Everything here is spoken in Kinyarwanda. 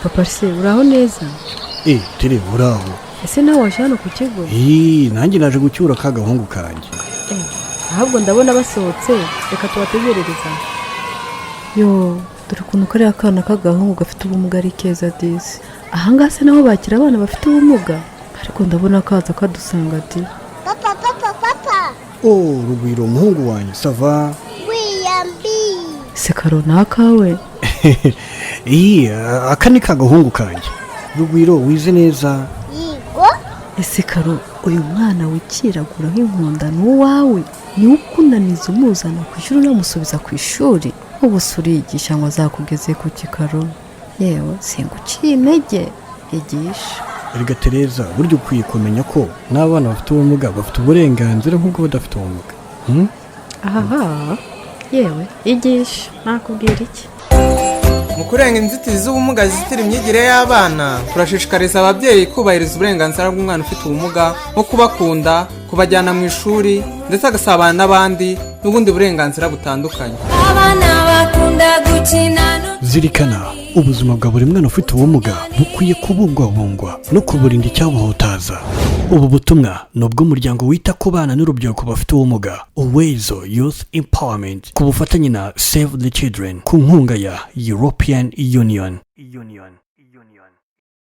Papa se, uraho neza? Tere, uraho? Ese nawe waje hano ku kigo? Nanjye naje gucyura ka gahungu kanjye. Ahubwo ndabona basohotse, reka tubategerereza. Yo, dore ukuntu kariya kana k'agahungu gafite ubumuga ari keza disi. Ahangaha se naho bakira abana bafite ubumuga? Ariko ndabona kaza kadusanga di. Papa, papa, papa. Oh, Rugwiro, umuhungu wanjye, ça va? Wiyambi. Se Karo, ni akawe? Aka ni ka gahungu kanjye. Rugwiro, wize neza? Yego. Ese Karo, uyu mwana wikiragura nk'inkonda ni uwawe? Niwe ukunaniza umuzana ku ishuri, unamusubiza ku ishuri? Ubu se uriyigisha ngo azakugeze ku kikaro? Yewe, singuciye intege, igisha. Erega Tereza, burya ukwiye kumenya ko n'abana bafite ubumuga bafite uburenganzira nk'ubwo badafite ubumuga. Ahaha, yewe, igisha, nakubwira iki? Mu kurenga inzitizi z'ubumuga zizitira imyigire y'abana, turashishikariza ababyeyi kubahiriza uburenganzira bw'umwana ufite ubumuga, nko kubakunda, kubajyana mu ishuri ndetse agasabana n'abandi, n'ubundi burenganzira butandukanye. Abana bakunda gukina. Zirikana, ubuzima bwa buri mwana ufite ubumuga bukwiye kubungwabungwa no kuburinda icyabuhutaza. Ubu butumwa ni ubw'umuryango wita ku bana n'urubyiruko bafite ubumuga, Uwezo Youth Empowerment, ku bufatanye na Save the Children, ku nkunga ya European Union.